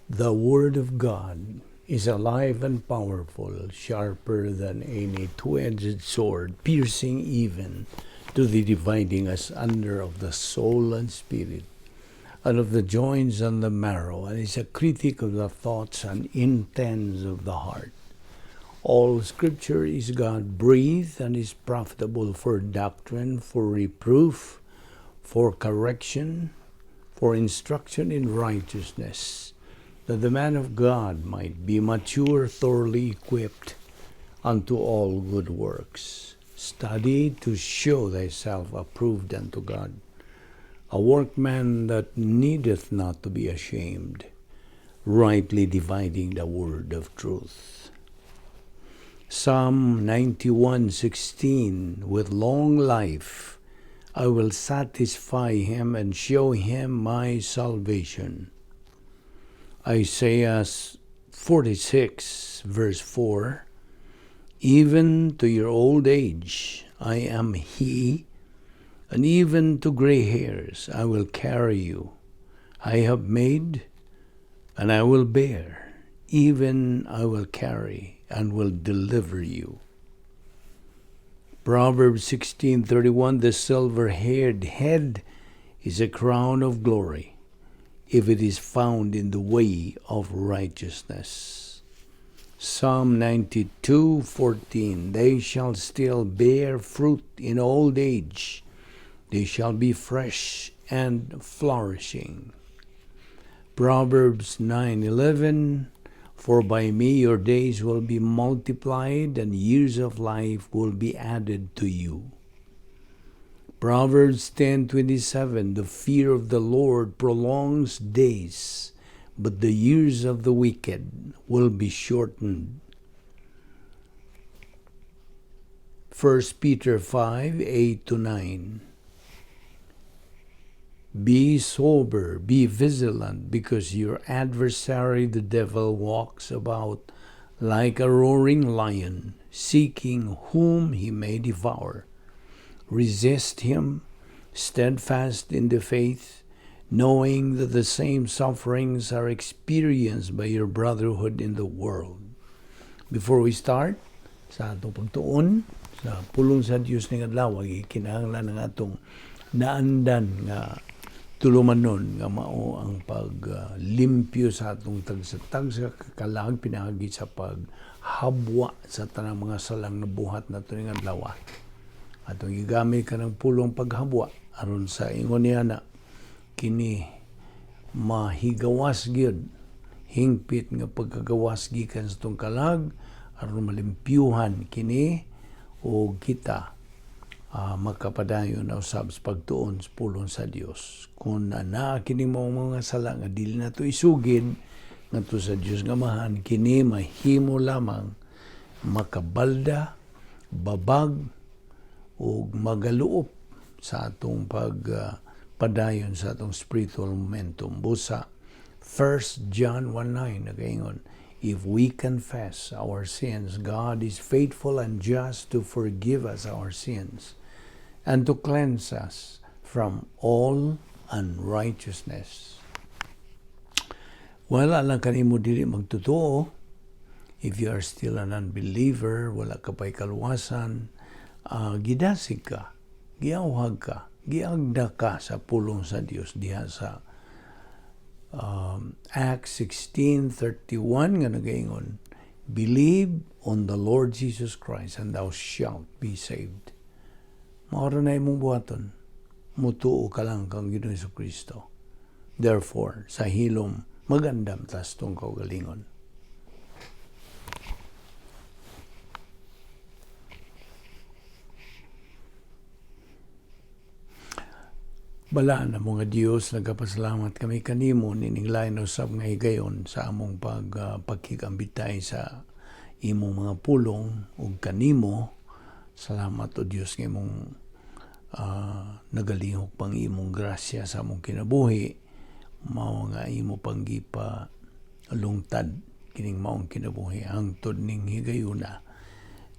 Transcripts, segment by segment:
The Word of God is alive and powerful, sharper than any two-edged sword, piercing even to the dividing asunder of the soul and spirit, and of the joints and the marrow, and is a critic of the thoughts and intents of the heart. All Scripture is God-breathed and is profitable for doctrine, for reproof, for correction, for instruction in righteousness, that the man of God might be mature, thoroughly equipped unto all good works. Study to show thyself approved unto God, a workman that needeth not to be ashamed, rightly dividing the word of truth. Psalm 91:16, "With long life I will satisfy him and show him my salvation." Isaiah 46 verse 4, "Even to your old age I am he, and even to gray hairs I will carry you. I have made, and I will bear, even I will carry and will deliver you." Proverbs 16:31, "The silver-haired head is a crown of glory, if it is found in the way of righteousness." Psalm 92:14, "They shall still bear fruit in old age; they shall be fresh and flourishing." Proverbs 9:11, "For by me your days will be multiplied, and years of life will be added to you." Proverbs 10:27, "The fear of the Lord prolongs days, but the years of the wicked will be shortened." 1 Peter 5:8-9, "Be sober, be vigilant, because your adversary the devil walks about like a roaring lion, seeking whom he may devour. Resist him, steadfast in the faith, knowing that the same sufferings are experienced by your brotherhood in the world." Before we start sa atong pagtuon sa pulong sa Dios ning adlaw, kinahanglan ang atong naandan nga tulumanon nga mao ang paglimpyo sa atong tagsa-tagsa kalag pinaagi sa paghabwa sa tanang mga salang na buhat nato ning adlaw. Atong gigamit kanang pulong paghabwa aron sa ingon niya na kini mahigawas gyud, hingpit nga pagkagawas gikan sa atong kalag aron malimpyuhan kini o kita makapadayon na usab sa pagtuon sa pulong sa Dios. Kung naa kini mo mga sala nga dili nato isugid ngadto sa Dios nga Amahan, kini mahimo lamang makabalda, babag ug magaluop sa atong pagpadayon sa atong spiritual momentum. Busa 1 John 1:9 nagaingon, "If we confess our sins, God is faithful and just to forgive us our sins and to cleanse us from all unrighteousness." Wala lang kanimo dili magtotoo, if you are still an unbeliever, wala ka pa'y kaluwasan, gidasig ka, giawhag ka, giagda ka sa pulong sa Dios diha sa Acts 16:31 nga nagaingon, "Believe on the Lord Jesus Christ and thou shalt be saved." Mao ra na imong buhaton. Mutuo ka lang kang Ginoong Kristo. Therefore, sa hilom, magandam tas tong kaugalingon. Balaan na mga Dios, nagapasalamat kami kanimo nining lain usab nga higayon sa among pagkikambitay sa imong mga pulong ug kanimo. Salamat o Dios nga imong nagalihok pang imong grasya sa among kinabuhi, mao nga imo pang gipa lungtad kining maong kinabuhi hangtod ning higayuna,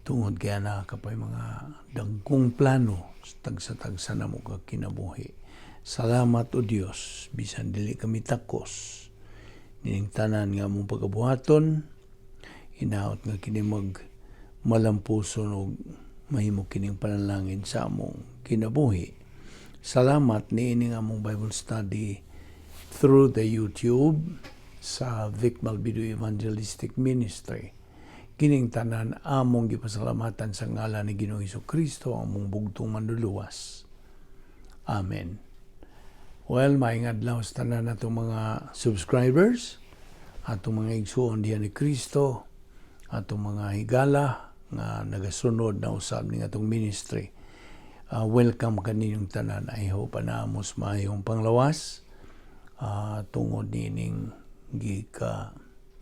tungod kay naa ka pay mga dagkong plano tagsa-tagsa namo ka kinabuhi. Salamat o Dios, bisan dili kami takos, Nining tanan nga among pagabuhaton, hinaot nga kini mag malampuson og mahimo kining panalangin sa among kinabuhi. Salamat niining among Bible study through the YouTube sa Vic Malbido Evangelistic Ministry. Kining tanan among gipasalamatan sa ngalan ni Ginoong Kristo, among bugtong Manluluwas. Amen. Well, maayong adlaw sa tanan natong mga subscribers, atong mga igsuon diha ni Kristo, atong mga higala nga nagasunod na usab ning atong ministry. Welcome kaninyong tanan. I hope anaa mos maayong panglawas tungod nining gika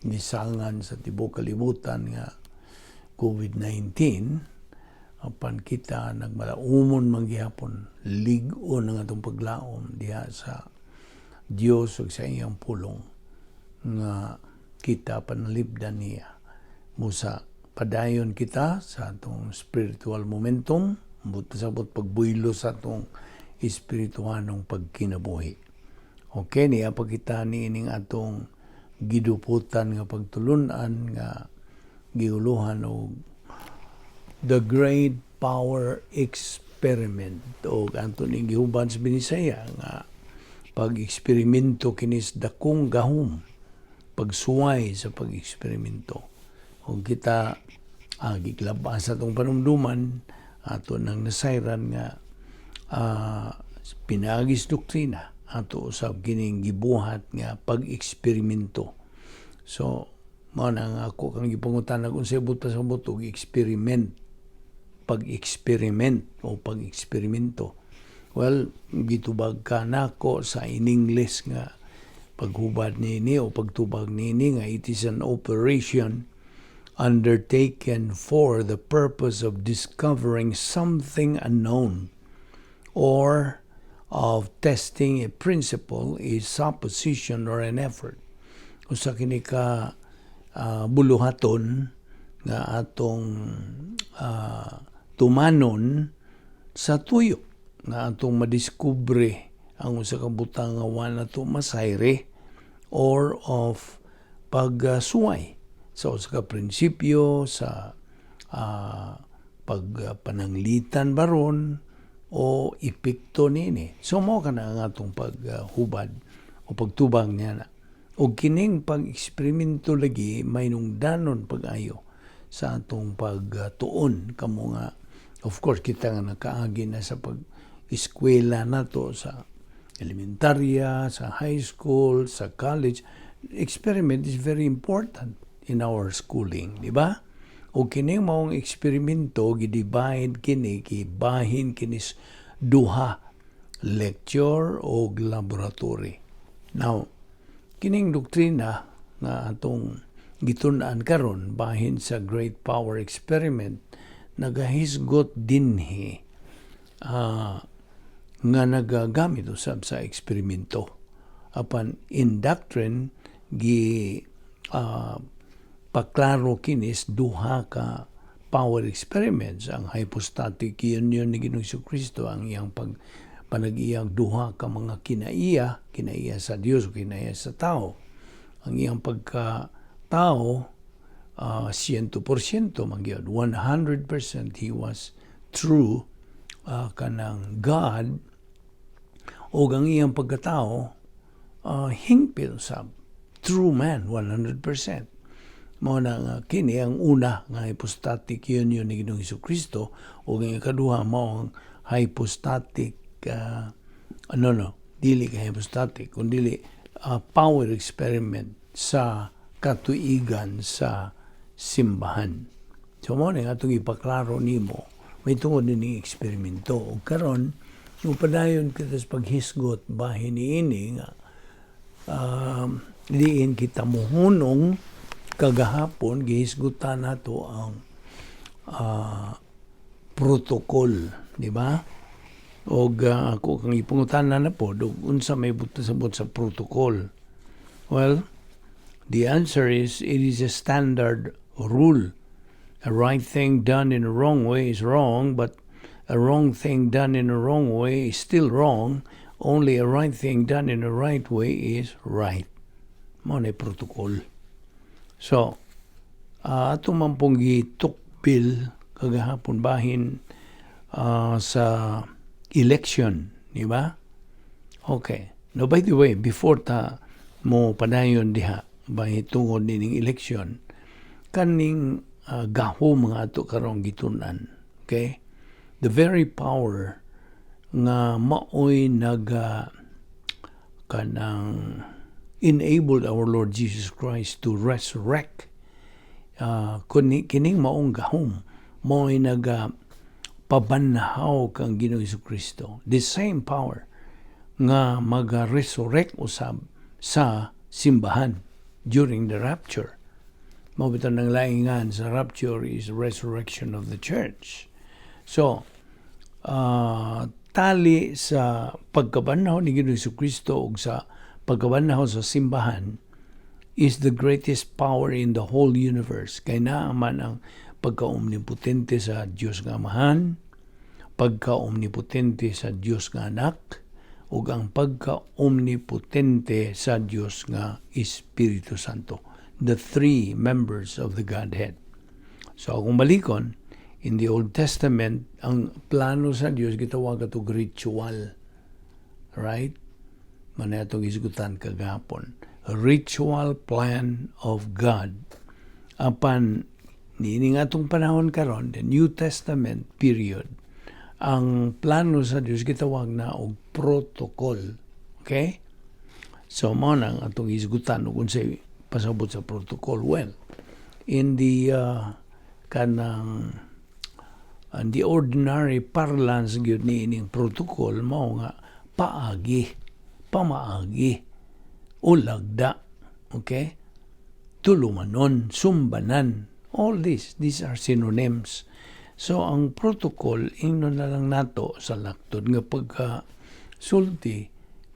gisangan sa tibuok kalibutan nga COVID-19. Apan kita nagmalaumon man gihapon, lig-on ang atong paglaom diha sa Dios ug sa iyang pulong nga kita panalipdan niya. Busa padayon kita sa atong spiritual momentum, ambot sabot pagbuylo sa atong espirituhanong pagkinabuhi. Okay, niya pa kita niining atong giduputan nga pagtulunan nga giuluhan og The Great Power Experiment, o ato ning gihuban sa Binisaya nga pag-eksperimento kinis dakong gahom, pagsuway sa pag-eksperimento. Ug kita giklabas sa atong panumduman, ato nang nasayran nga pinaagis doktrina ato usab kining gibuhat nga pag-eksperimento. So mao na nga ako kang gipangutana kung unsay buot pasabot og experiment, pag-experiment o pag-eksperimento. Well, gitubag ka nako sa in English nga paghubad nini o pagtubag nini nga it is an operation undertaken for the purpose of discovering something unknown or of testing a principle, a supposition, or an effort. Usa kini ka buluhaton nga atong tumanon sa tuyo nga atong madiskubre ang usa ka butang nga wa nato masayre or of pagsuway sa usa ka prinsipyo, sa pagpananglitan baron o epekto niini. So mao kana ang atong paghubad o pagtubang niya na. O kining pag-eksperimento lagi may nungdanon pag-ayo sa atong pagtuon kamo nga, of course, kita nga nakaagi na sa pag eskwela nato sa elementarya, sa high school, sa college, experiment is very important in our schooling, di ba? O kining maong eksperimento, gidivide kini, gibahin kini duha, lecture o laboratory. Now, kining doktrina nga atong gitun-an karon bahin sa Great Power Experiment nagahisgot dinhi nga nagagamit usab sa eksperimento. Apan in doctrine gi paklaro kinis duha ka power experiments: ang hypostatic union ni Ginoong Kristo, ang iyang pag panag-iyang duha ka mga kinaiya, kinaiya sa Dios o kinaiya sa tao. Ang iyang pagka tao, 100% man gyud, 100% he was true kanang God, o ang iyang pagkatao hingpit sa true man 100%. Mao na nga kini ang una nga hypostatic union ni Ginoong Kristo, ug ang ikaduha mao ang hypostatic ano, no, dili ka hypostatic kun dili power experiment sa katuigan sa simbahan. So mao na atong ipaklaro nimo may tungod ni eksperimento. Ug karon padayon kita sa paghisgot bahin niini nga diin kita muhunong. Kagahapon gihisgutan nato ang protocol, di ba? Og ako kang ipangutana na po, og unsa may buot sa protocol? Well, the answer is it is a standard rule. A right thing done in a wrong way is wrong, but a wrong thing done in a wrong way is still wrong. Only a right thing done in a right way is right. Mao na protocol. So, ato man pong gitukbil kagahapon bahin sa election, di ba? Okay. Now, by the way, before ta mo padayon diha, bahin tungod nining election, kaning gahom nga ato karong gitun-an. Okay? The very power nga maoy naga kanang enabled our Lord Jesus Christ to resurrect, kining maong gahom maoy naga pabanhaw kang Ginoong Kristo, the same power nga maga-resurrect usab sa simbahan during the rapture. Mao bitaw nang laingan sa rapture is resurrection of the church. So, tali sa pagkabanhaw ni Ginoong Kristo ug sa pagkabanhaw sa simbahan is the greatest power in the whole universe. Kay naa man ang pagka-omnipotente sa Dios nga Amahan, pagka-omnipotente sa Dios nga Anak, ug ang pagka-omnipotente sa Dios nga Espiritu Santo. The three members of the Godhead. So kung balikon, in the Old Testament, ang plano sa Dios gitawag ato ritual. Right? Mao na atong hisgutan kagahapon. Ritual plan of God. Apan niini nga atong panahon karon, the New Testament period, ang plano sa Dios gitawag na og protocol. Okay? So mao nang atong hisgutan ug unsay pasabot sa protocol. Well, in the kanang and the ordinary parlance gyud niining protocol mao nga paagi, pamaagi, o lagda. Okay? Tulumanon, sumbanan. All these are synonyms. So ang protocol, ingnon na lang nato sa laktod nga pagka sulti,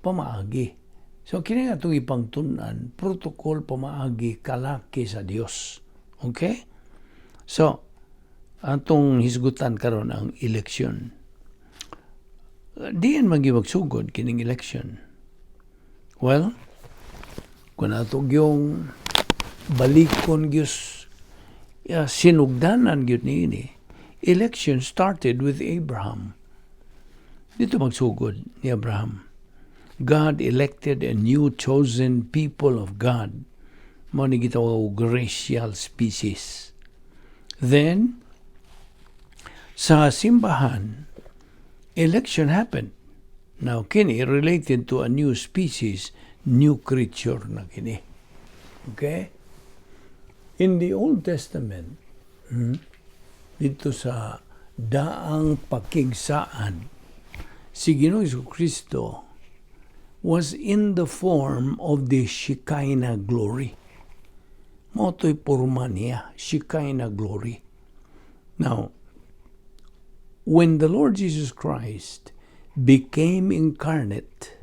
pamaagi. So kini nga itong ipangtun-an, protocol, pamaagi, kalaki sa Dios. Okay? So, atong hisgutan karon ang election. Diin man magsugod kining election? Well, kung ato yung balikon gyud sinugdanan gyud niini, election started with Abraham. Didto magsugod ni Abraham. God elected a new chosen people of God. Mao ni gitawag og racial species. Then, sa simbahan, election happened. Now, kini related to a new species, new creature na kini. Okay? In the Old Testament, didto sa daang pakigsaad, si Ginoong Kristo was in the form of the Shekinah glory. Mao to'y porma niya, Shekinah glory. Now, when the Lord Jesus Christ became incarnate,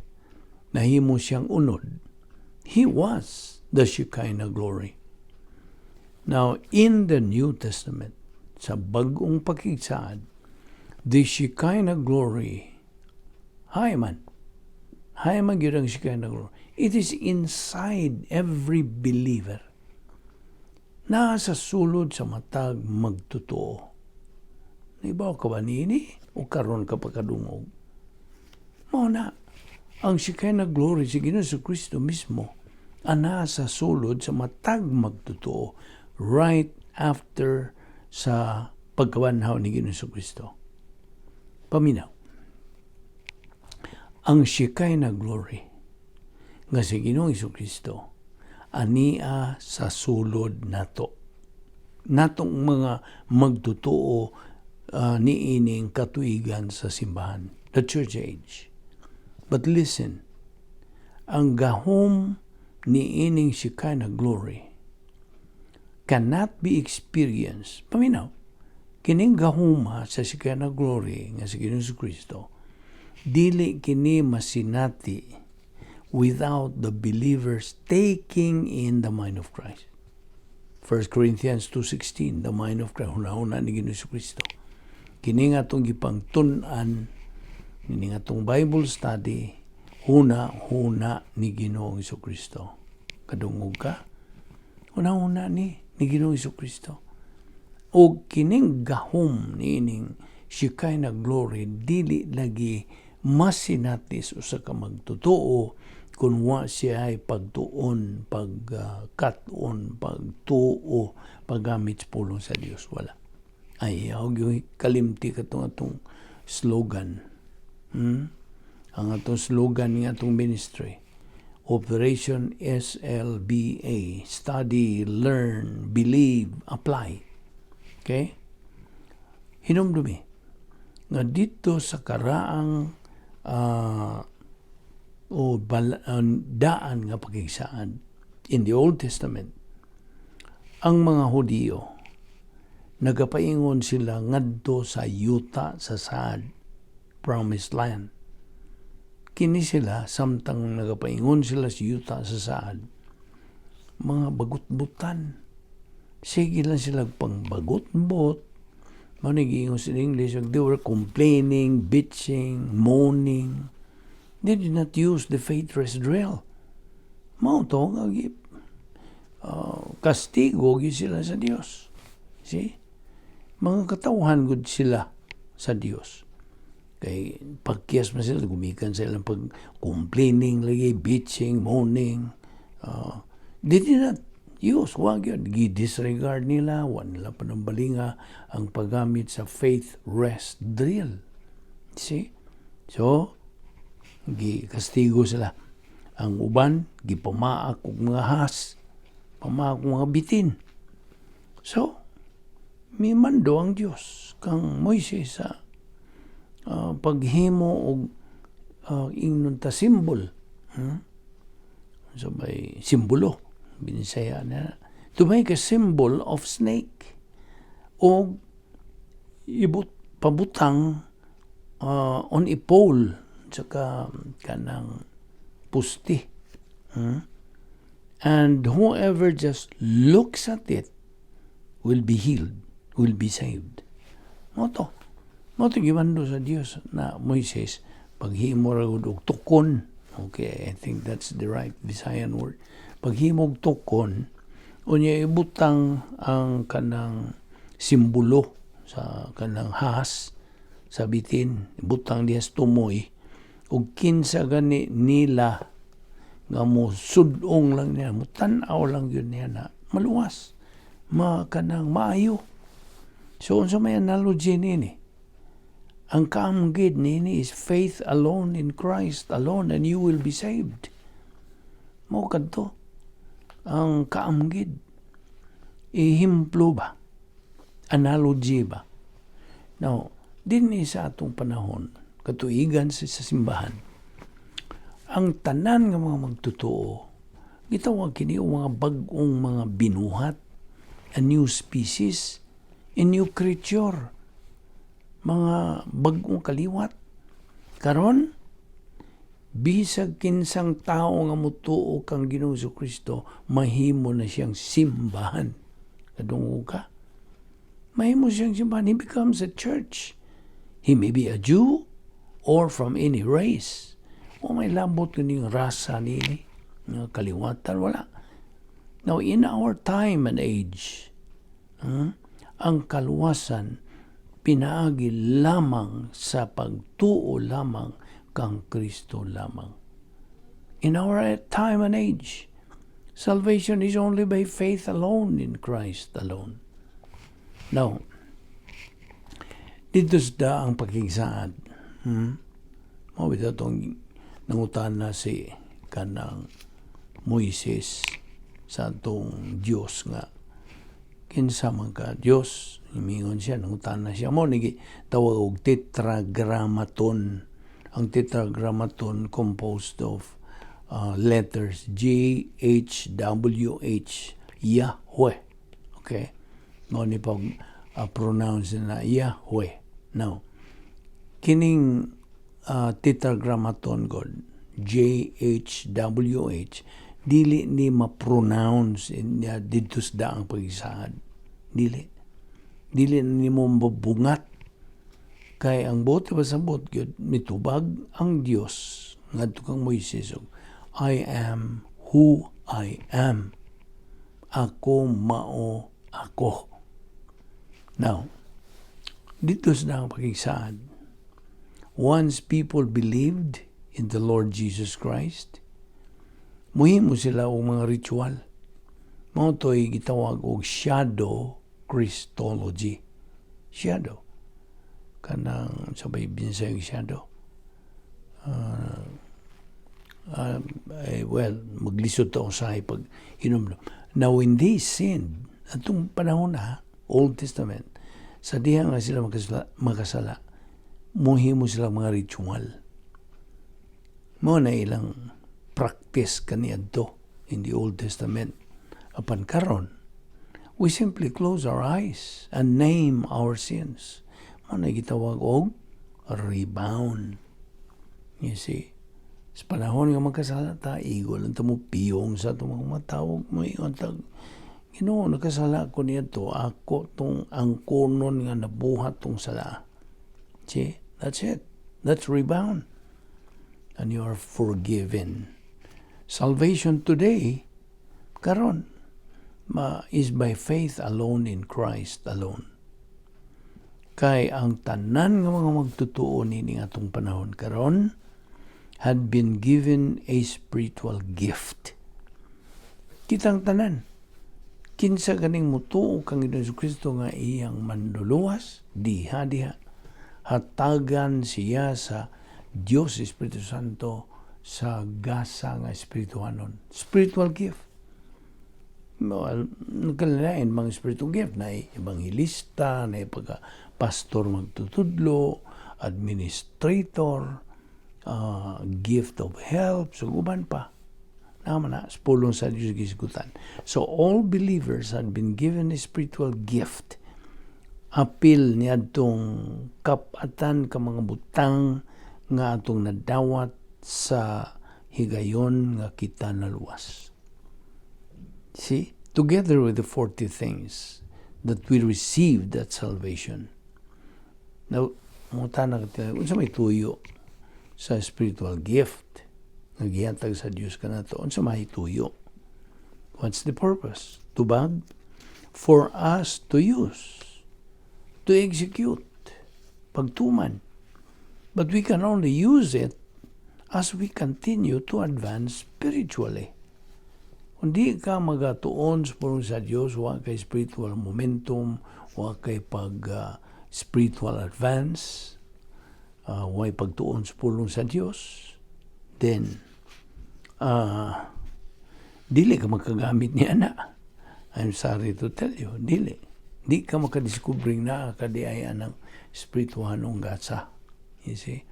nahimo siyang unod, he was the Shekinah glory. Now, in the New Testament, sa Bagong Pakigsaad, the Shekinah glory, hay man, hay man gyud ang Shekinah glory. It is inside every believer. Nasa sulod sa matag magtotoo. Naibaw ka ba niini o karon ka pa kadungog? Mao na, ang Shekinah glory, si Ginoong Kristo mismo, ana sa sulod sa matag magtotoo right after sa pagkabanhaw ni Ginoong Kristo. Paminaw. Ang Shekinah glory nga si Ginoong Kristo ania sa sulod nato. Natong mga magtotoo niining katuigan sa simbahan, the church age. But listen, ang gahom niining Shekinah glory cannot be experienced. Paminaw, kining gahuma sa Shekinah glory nga si Ginoong Kristo, dili kini masinati without the believers taking in the mind of Christ. 1 Corinthians 2:16, the mind of Christ, hunahuna ni Ginoong Kristo. Kini nga atong gipangtun-an, kini nga atong Bible study, huna-huna ni Ginoong Kristo. Kadungog ka? Una-una ni Ginoong Kristo. O kining gahom niining Shekinah glory dili lagi masinati sa usa ka magtotoo kung wa siya ay pagtuon, pagkat-on, pagtuo, paggamit sa pulong sa Dios. Wala. Ay, yung kalimti katong atong slogan. Ang atong slogan nga atong ministry. Operation SLBA. Study, Learn, Believe, Apply. Okay? Hinumdumi nga dito sa karaang o daan nga pakigsaad in the Old Testament, ang mga Hudiyo nagapaingon sila ngadto sa yuta sa saad, Promised Land. Kini sila, samtang nagapaingon sila sa yuta sa saad, mga bagutbutan. Sige lang sila pang bagutbot. Mao ni giingon sa English, they were complaining, bitching, moaning. They did not use the faith rest drill. Mao to nga kastigo gyud sila sa Dios. See? Mga katawhan gud sila sa Dios. Kay pagkiyas man sila, gumikan sa ilang pag complaining lagi, bitching, moaning. They did not use, wa gyud gi-disregard nila, wa nila panambalinga ang paggamit sa faith rest drill. See? So, gikastigo sila. Ang uban, gipamaak og mga has, pamaak og mga bitin. So, mimando ang Dios kang Moises sa paghimo og ingnon ta symbol. So may simbolo Binisaya na to make a symbol of snake o ibut pabutang on a pole, saka kanang pusti. And whoever just looks at it will be healed, will be saved. Mao to. Mao to gimando sa Dios na Moises paghimo ra gud og tukon. Okay, I think that's the right Visayan word. Paghimo og tukon, unya ibutang ang kanang simbolo sa kanang has sa bitin, ibutang diha sa tumoy, ug kinsa gani nila nga mo sudong lang niya, mo tan-aw lang yun niya na maluwas, ma kanang maayo. So unsa may analogy nini? Ang kaamgid nini is faith alone in Christ alone and you will be saved. Mao kadto ang kaamgid. Ihimplo ba? Analogy ba? Now, dinhi sa atong panahon, katuigan sa simbahan, ang tanan nga mga magtotoo, gitawag kini og mga bag-ong mga binuhat, a new species, a new creature, mga bag-ong kaliwat. Karon, bisag kinsang tao nga mutuo kang Ginoong Kristo, mahimo na siyang simbahan. Kadungog ka? Mahimo siyang simbahan. He becomes a church. He may be a Jew or from any race. O may labot kining rasa nini, nga kaliwatan, wala. Now, in our time and age, ang kaluwasan pinaagi lamang sa pagtuo lamang kang Kristo lamang. In our time and age, salvation is only by faith alone in Christ alone. Now, dito sa ang pakigsaad. Mao bitaw tong nangutana si kanang Moises sa atong Dios nga kinsa man ka Dios. Miingon siya, nangutana siya mo ni tawag og Tetragrammaton. Ang Tetragrammaton composed of letters J H W H, Yahweh. Okay, mo ni pag pronounce na Yahweh. Now, kining Tetragrammaton God J H W H dili ni ma-pronounce didto sa daang pag-isaad. Dili ni mo mabungat kay ang buot pasabot gyud mitubag ang Dios ngadto kang Moises og "I am who I am. Ako mao ako. Now, didto sa ang pakigsaad. Once people believed in the Lord Jesus Christ, muhimo sila og mga ritual. Mao to'y gitawag og shadow Christology. Shadow. Kanang sa may binsayang shadow. Eh, well, maglisod ta usahay pag inom. Now, when they sinned, atong panahon na, Old Testament, sa diha nga sila makasala, muhimo sila mga ritual. Mao na ilang practice kaniadto in the Old Testament. Apan karon, we simply close our eyes and name our sins. Mao na gitawag og rebound. You see? Sa panahon nga magkasala ta, igo lang ta mo piyong sa atong mga mata ug moingon tag, "Ginoo, nakasala ko niadto, ako tong angkonon nga nabuhat tong sala." See? That's it. That's rebound. And you are forgiven. Salvation today, karon, is by faith alone in Christ alone. Kay ang tanan nga mga magtutuo nining atong panahon karon had been given a spiritual gift. Kitang tanan. Kinsa ganing mutuo kang Ginoong Kristo nga iyang manluluwas, diha diha hatagan siya sa Dios Espiritu Santo sa gasa nga espirituhanon. Spiritual gift. Well, nagkalain mga spiritual gift na evangelista, na pagka pastor magtutudlo, administrator, gift of help, so uban pa. Naman na, pulong sa Diyos gisgutan. So all believers had been given a spiritual gift. Apil niadtong kapatan ka mga butang nga atong nadawat sa higayon nga kita naluwas. See? Together with the 40 things that we received at salvation. Now, mangutana ka, unsa may tuyo sa spiritual gift nga gihatag sa Dios kanato? Unsa may tuyo? What's the purpose? Tubag? For us to use, to execute, pagtuman. But we can only use it as we continue to advance spiritually. Kung di ka magatuon sa pulong sa Dios, wa kay spiritual momentum, wa kay pag spiritual advance, wa pagtuon sa pulong sa Dios, then dili ka makagamit niya na. I'm sorry to tell you, dili. Di ka makadiscovering na kadiay ng spirituhanong gasa. You see?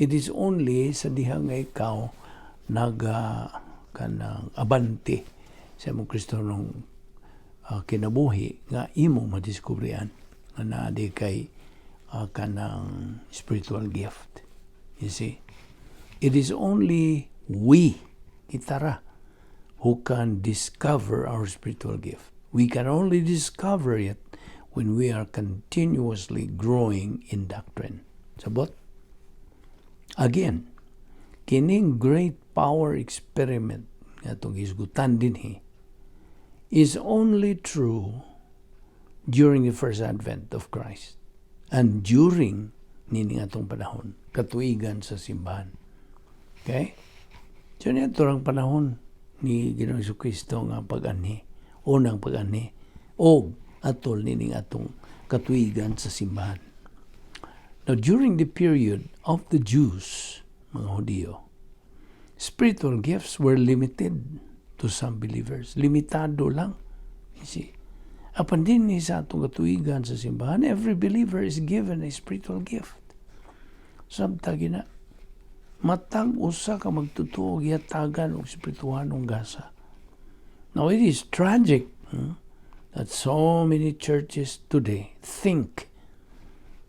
It is only sa diha nga ikaw naga kanang abante sa imong Kristohanong kinabuhi nga imo madiskubrihan nga naa di kay kanang spiritual gift. You see? It is only we, kitara, who can discover our spiritual gift. We can only discover it when we are continuously growing in doctrine. Sabot? Again, kining great power experiment nga atong hisgutan dinhi is only true during the first advent of Christ and during nining atong panahon, katuigan sa simbahan. Okay? So niadto rang panahon ni Ginoong Kristo nga pag-anhi, unang pag-anhi, o atol nining atong katuigan sa simbahan. Now, during the period of the Jews, mga Hudiyo, spiritual gifts were limited to some believers. Limitado lang. You see? Apan dinhi sa atong katuigan sa simbahan, every believer is given a spiritual gift. Sabta gina, matag usa ka magtutuo gihatagan og espirituhanong gasa. Now it is tragic that so many churches today think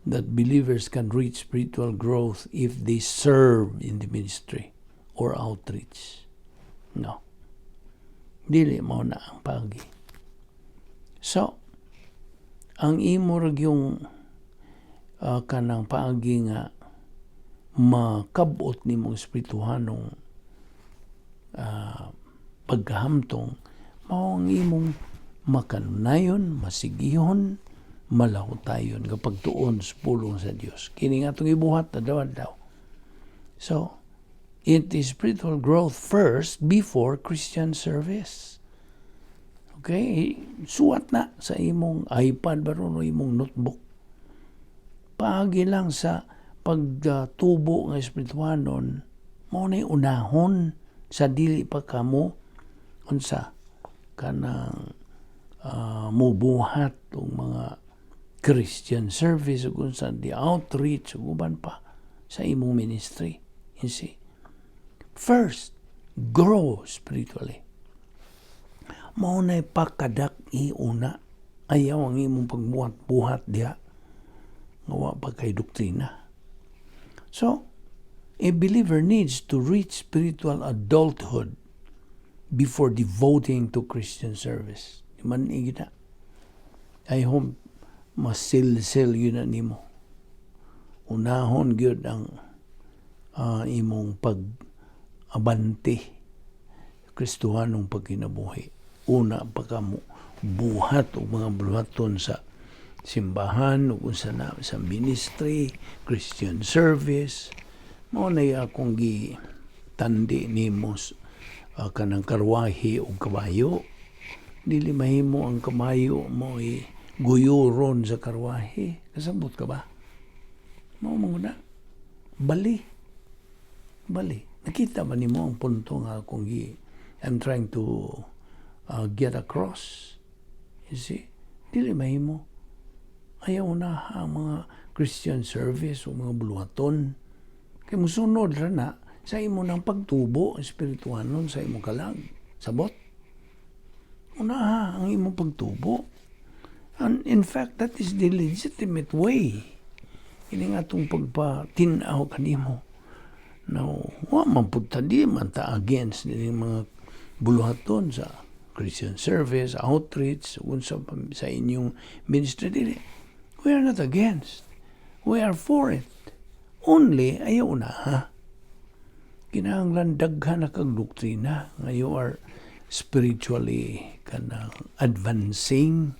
that believers can reach spiritual growth if they serve in the ministry or outreach. No. Dili mao na ang paagi. So, ang imo ra yung kanang paagi nga makabot nimong espirituhanong pagkahamtong mao ang imong makanunayon, masigihon, malahutayon nga pagtuon sa pulong sa Dios. Kini nga atong ibuhat adlaw-adlaw. So, it is spiritual growth first before Christian service. Okay? Suwat na sa imong iPad ba ron o imong notebook. Paagi lang sa pagtubo nga espirituhanon, mao na unahon sa dili pa kamo unsa kanang mubuhat og mga Christian service ug unsa the outreach ug uban pa sa imong ministry. You see? First, grow spiritually. Mao na'y pakadak-i una. Ayaw ang imong pagbuhat-buhat diha nga wa pa kay doktrina. So, a believer needs to reach spiritual adulthood before devoting to Christian service. Di man na. I hope masilsil gyud na nimo. Unahon gyud ang imong pag-abante Kristohanong pagkinabuhi. Una pa ka mo buhat og mga buhaton sa simbahan ug unsa na sa ministry, Christian service. Mao na akong gi tandi nimo kanang karwahe ug kabayo. Dili mahimo ang kabayo mo guyuron sa karwahe. Kasabot ka ba? Mao man na. Bali. Bali. Nakita ba nimo ang punto nga akong gi I'm trying to get across? You see? Dili mahimo. Ayaw na ang mga Christian service o mga buluhaton. Kay musunod ra na sa imo ng pagtubo espirituhanon sa imong kalag. Sabot? Una ang imong pagtubo. And in fact, that is the legitimate way. Ini nga itong pagpatinaw kanimo. Now, wa man pud ta, di man ta against ni mga buluhaton sa Christian service, outreach, unsa pa sa inyong ministry dili. We are not against. We are for it. Only ayaw na ha. Kinahanglan daghan na kag doktrina nga you are spiritually kanang advancing.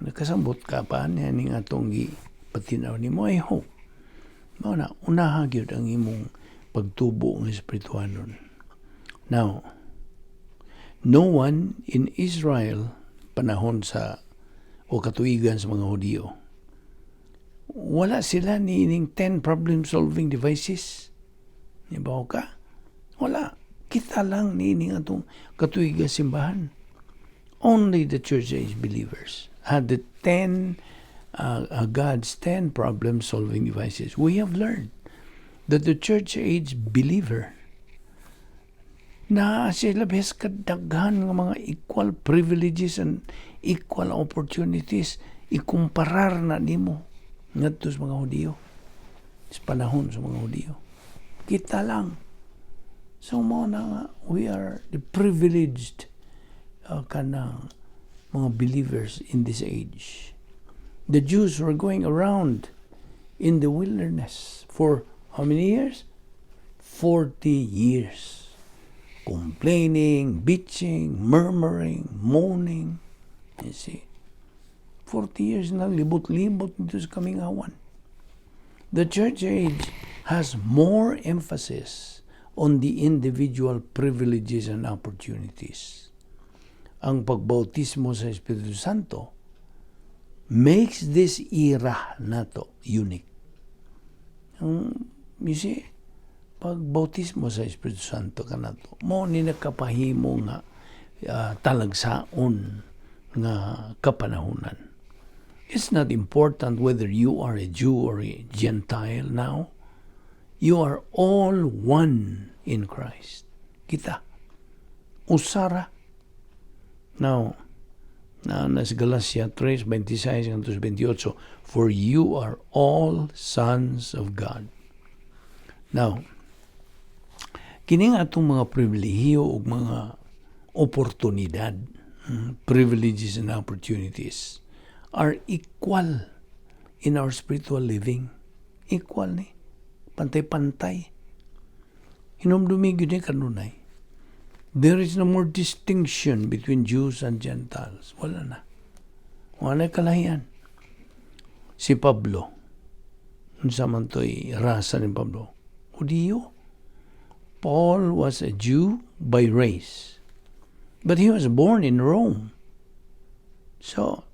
Nakasabot ka pa niya ning atong gi patinaw nimo, I hope. Mao na unaha gyud ang imong pagtubo ng espirituhanon. Now, no one in Israel panahon sa o katuigan sa mga Hudiyo, wala sila ni ining 10 problem solving devices. Di ba ka? Wala. Kita lang ni ining atong katuigan simbahan. Only the church age believers had the 10 God's 10 problem solving devices. We have learned that the church age believer na sila bes kadaghan nga mga equal privileges and equal opportunities ikumparar na nimo ngadto sa mga Hudiyo, sa panahon sa mga Hudiyo. Kita lang. So mao na nga we are the privileged kanang mga believers in this age. The Jews were going around in the wilderness for how many years? 40 years. Complaining, bitching, murmuring, moaning. You see? 40 years na libot-libot dito sa kamingawan. The church age has more emphasis on the individual privileges and opportunities. Ang pagbautismo sa Espiritu Santo makes this era nato unique. Ang, you see, pagbautismo sa Espiritu Santo kanato, mao ni nakapahimo nga talagsaon nga kapanahunan. It's not important whether you are a Jew or a Gentile now. You are all one in Christ. Kita. Usara. Now, na nasa Galatia 3, 26 hanggang 28, "For you are all sons of God." Now, kini nga atong mga pribilehiyo ug mga oportunidad, privileges and opportunities, are equal in our spiritual living. Equal ni. Pantay-pantay. Hinumdumi gyud ni kanunay. There is no more distinction between Jews and Gentiles. Wala na. Wala kalahian. Si Pablo, unsa man to'y rasa ni Pablo? Hudiyo. Paul was a Jew by race. But he was born in Rome. So,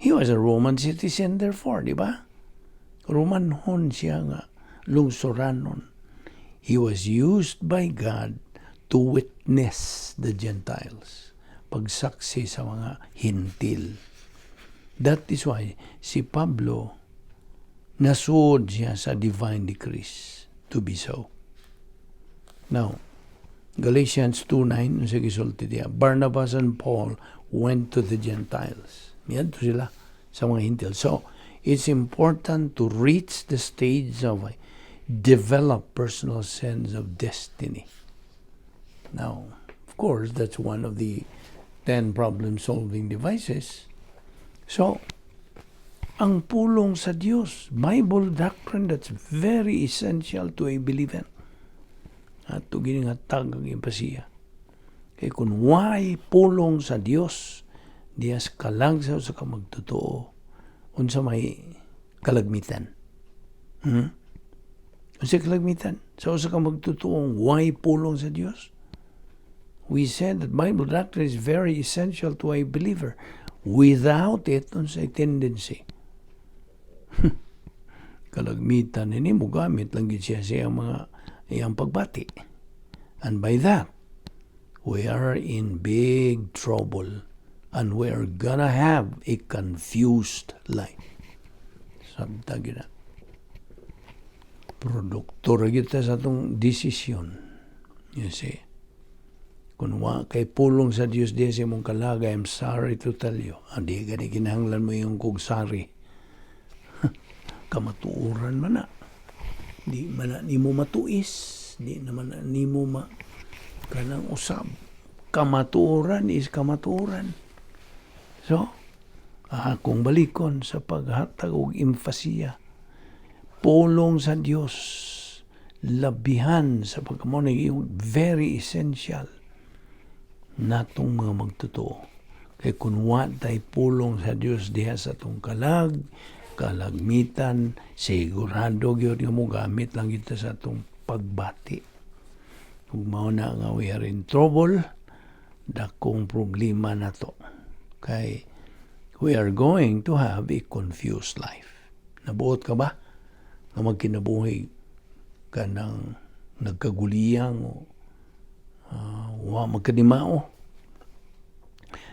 he was a Roman citizen therefore, di ba? Romanhon siya nga lungsoranon. He was used by God to witness the Gentiles. Pagsaksi sa mga Hintil. That is why si Pablo, nasuod siya sa divine decrees to be so. Now, Galatians 2:9, sa gisulti diya, Barnabas and Paul went to the Gentiles. Miadto sila sa mga Hintil. So, it's important to reach the stage of a develop personal sense of destiny. Now, of course, that's one of the 10 problem-solving devices. So, ang pulong sa Dios, Bible doctrine, that's very essential to a believer. Ato gini nga tag ang impasiya. Kay kung why pulong sa Dios, dihas kalag sa usa ka magtotoo, unsa may kalagmitan? Hmm? Unsa kalagmitan? Sa usa ka magtotoong why pulong sa Dios? We said that Bible doctrine is very essential to a believer. Without it, unsay tendency? Kalagmitan ini mo gamit lang gid siya sa iyang mga iyang pagbati. And by that, we are in big trouble and we are gonna have a confused life. Sabta gyud na. Produkto ra gyud ta sa atong desisyon. You see? Kung wa kay pulong sa Dios diya sa imong kalag, I'm sorry to tell you, andi gani kinahanglan mo yung kog sorry. Kamatuoran man na. Di man na nimo matuis, di naman na nimo ma kanang usab. Kamatuoran is kamatuoran. So, akong balikon sa paghatag og empasiya. Pulong sa Dios, labihan sa pagkamo yung very essential natong mga magtotoo. Kay kung wa tay pulong sa Dios diha sa atong kalag, kalagmitan, sigurado gyud nga mo gamit lang kita sa atong pagbati. Kung mao na nga we are in trouble, dakong problema na to. Kay we are going to have a confused life. Nabuot ka ba nga magkinabuhi ka ng nagkaguliyang o wa magkadimao?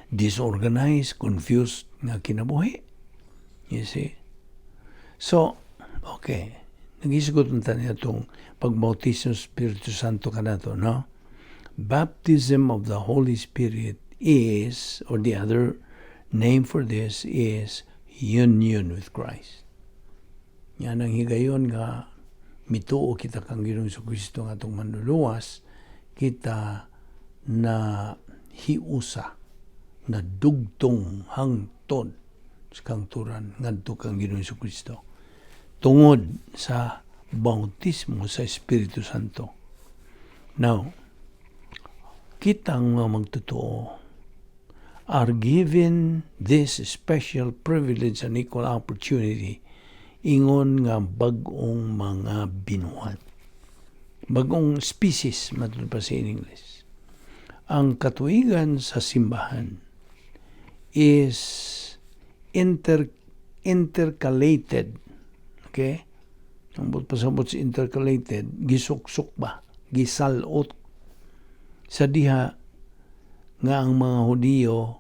Disorganized, confused nga kinabuhi. You see? So, okay. Nagisgot ta niya itong pagbautismo sa Espiritu Santo kanato, no? Baptism of the Holy Spirit is, or the other name for this is union with Christ. Yan ang higayon nga mituo kita kang Ginoong Kristo nga atong manluluwas, kita na hiusa, na dugtong hangtod sa kangturan ngadto kang Ginoong Kristo tungod sa bautismo sa Espiritu Santo. Now, kitang mga magtotoo are given this special privilege and equal opportunity ingon nga bag-ong mga binuhat. Bagong species, matud pa sa English. Ang katuigan sa simbahan is intercalated. Okay? Ang buot pasabot sa intercalated, gisuksok ba? Gisalot sa diha nga ang mga Hudiyo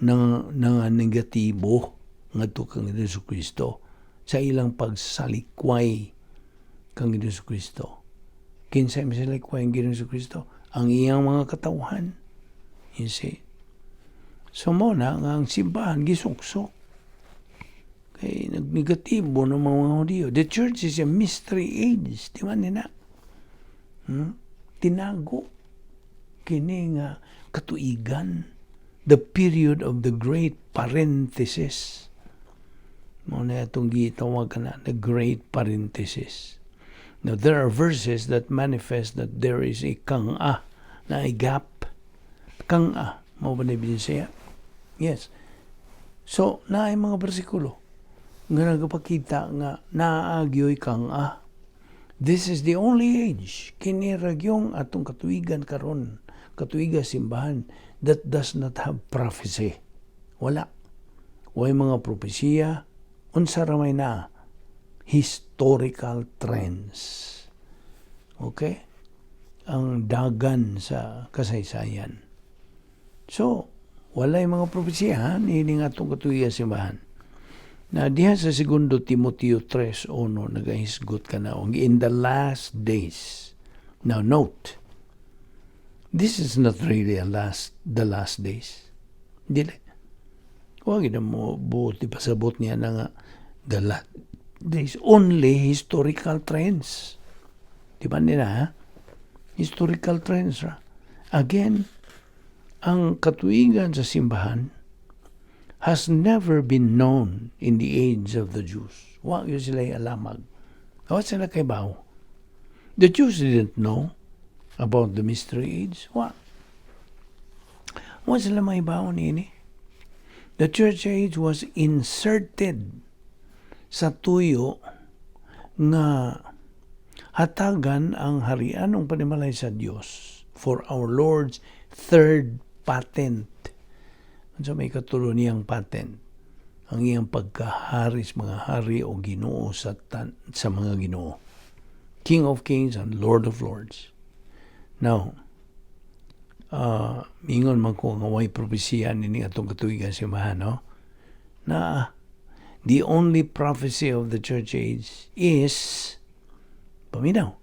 nang nga negatibo ngadto kang Hesus Kristo sa ilang pagsalikway kang Hesus Kristo. Kinsa may salikway ang Ginoong Kristo? Ang iyang mga katawhan. You see? So mo na nga ang simbahan gisuksok. Kay nagnegatibo ng mga Hudiyo. The church is a mystery age. Di ba nina? Tinago kini nga katuigan, the period of the great parenthesis. Mo na itong gitawag na the great parenthesis. Now, there are verses that manifest that there is a kang-a na a gap. Kang-a. Mao ba na Binisaya? Yes. So, naay mga bersikulo nga nagapakita nga naa gyoy kang-a. This is the only age, kini ra gyung atong katuigan karon, katuiga simbahan, that does not have prophecy. Wala. Way mga propesiya, unsa ra may naa? Historical trends. Okay? Ang dagan sa kasaysayan. So, walay mga propesiya ha, niining atong katuiga simbahan. Na diha sa Segundo Timoteo 3:1 nagahisgot ka na in the last days. Now note, this is not really a last the last days. Dili. Wa gid mo buot ipasabot niya na nga the last days, only historical trends. Di ba nila ha? Historical trends ra. Again, ang katuigan sa simbahan has never been known in the age of the Jews. Wa gyud sila alamag. Wa sila kaybaw. The Jews didn't know about the mystery age. Wa. Wa sila mahibaw niini. The church age was inserted sa tuyo nga hatagan ang harianong panimalay sa Dios for our Lord's third patent. Unsa may katulo niyang patent? Ang iyang pagkahari sa mga hari o Ginoo sa mga Ginoo. King of kings and Lord of lords. Now, mingon man ko nga way propesiya nini atong katuigan simbahan, no? Na the only prophecy of the church age is, paminaw,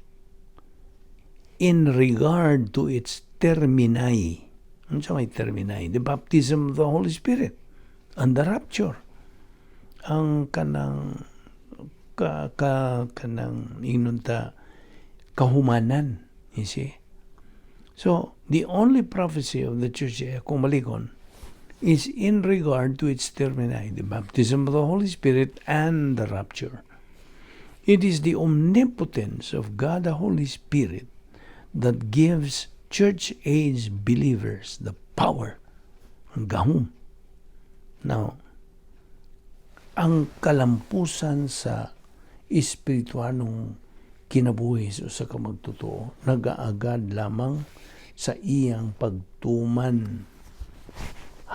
in regard to its termini. Unsa may termini? The baptism of the Holy Spirit and the rapture. Ang kanang ka, ka kanang ingnon ta kahumanan, you see? So, the only prophecy of the church, kung malikon, is in regard to its termini, the baptism of the Holy Spirit and the rapture. It is the omnipotence of God the Holy Spirit that gives church age believers the power, ang gahom. Now, ang kalampusan sa espirituanong kinabuhi sa usa ka magtotoo nagaagad lamang sa iyang pagtuman,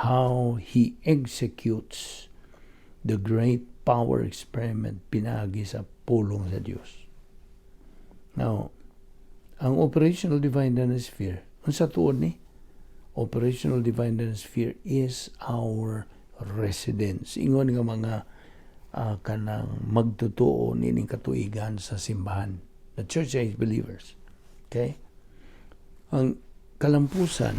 how he executes the great power experiment pinaagi sa pulong sa Dios. Now, ang operational divine sphere, unsa tuod ni? Operational divine sphere is our residence. Ingon nga mga kanang magtotoo nining katuigan sa simbahan. The church age believers. Okay? Ang kalampusan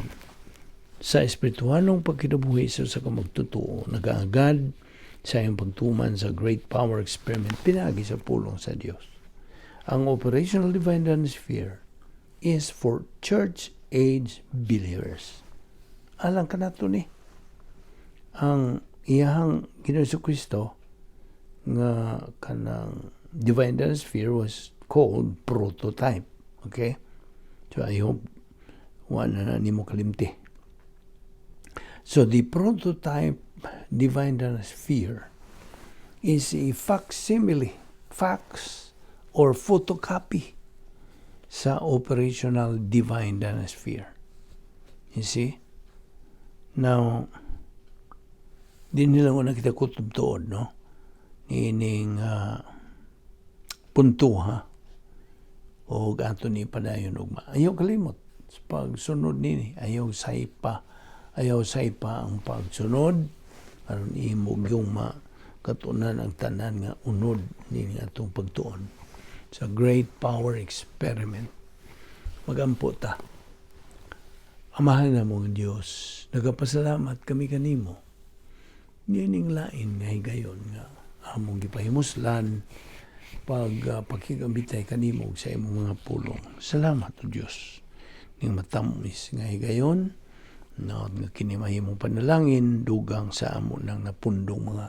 sa espiritualong pagkinabuhi sa usa ka magtotoo nagaagad sa iyang pagtuman sa great power experiment pinaagi sa pulong sa Dios. Ang operational divine sphere is for church age believers. Alang kanato ni ang iyahang Ginoo Kristo nga kanang divine sphere was called prototype. Okay? So I hope wa na nimo kalimti. So the prototype divine sphere is a facsimile, fax or photocopy sa operational divine sphere. You see? Now, di nila ko nakita kutob tuod, no? Niining punto, ha? O ato ni padayon ugma. Ayaw kalimot sa pagsunod nini. Ayaw saypa. Ayaw saypa ang pagsunod. Aron imo yung makatunan ang tanan nga unod nini atong pagtuon sa great power experiment. Magampo ta. Amahan namong Diyos, nagapasalamat kami kanimo. Niining lain nga higayon nga among gipahimuslan pag pakigambitay kanimo sa imong mga pulong. Salamat o Diyos. Ning matamis nga higayon na nga kini mahimong panalangin dugang sa amo nang napundong mga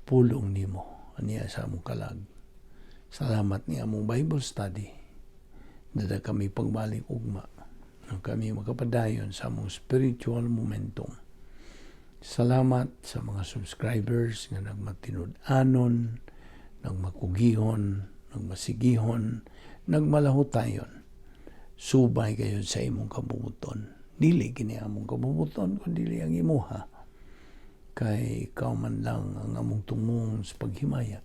pulong nimo aniya sa among kalag. Salamat ni among Bible study. Dada kami pagbalik ugma. Nga kami makapadayon sa among spiritual momentum. Salamat sa mga subscribers nga nagmatinud-anon, nagmakugihon, nagmasigihon, nagmalahutayon. Subay kayo sa imong kabubut-on. Dili kini among kabubut-on, kundi ang imuha. Kay ikaw man lang ang among tumong sa paghimaya.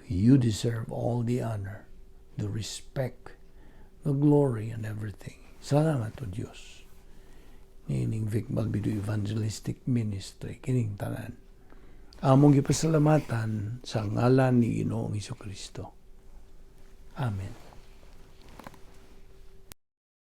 You deserve all the honor, the respect, the glory, and everything. Salamat, O Diyos. Niining Vic Balbido Evangelistic Ministry, kining tanan. Among gipasalamatan sa ngalan ni Ginoong Kristo. Amen.